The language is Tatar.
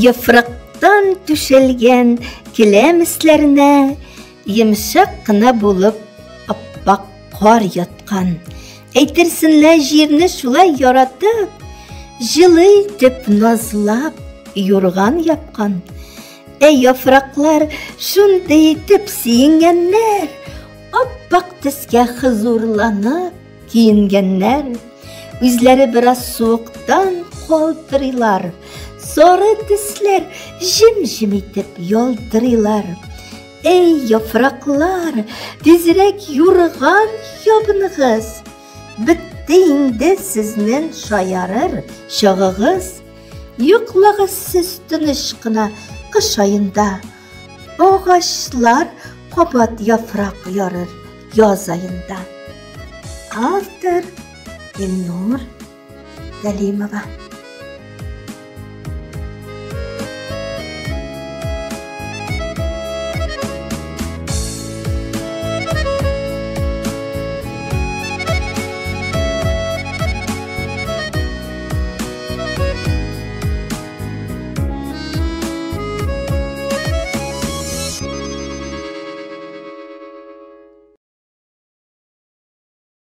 Яфрактан түшәлгән келәм өсләренә йомшак кына булып аппак кар яткан. Әйтерсең лә җирне шулай яратып, җылы итеп назлап юрган япкан. Ә яфраклар шундый итеп сөенгәннәр, аппак төскә хозурланып киенгәннәр. Үзләре бераз суыктан калтырыйлар, сары төсләр җем-җем итеп ялтырыйлар. Эй, яфраклар, тизрәк юрган ябыныгыз. Бетте инде сезнең шаярыр чагыгыз. Йоклагыз сез тыныч кына кыш аенда. Агачлар кабат яфрак ярыр яз аенда. Автор Илнур Галимова.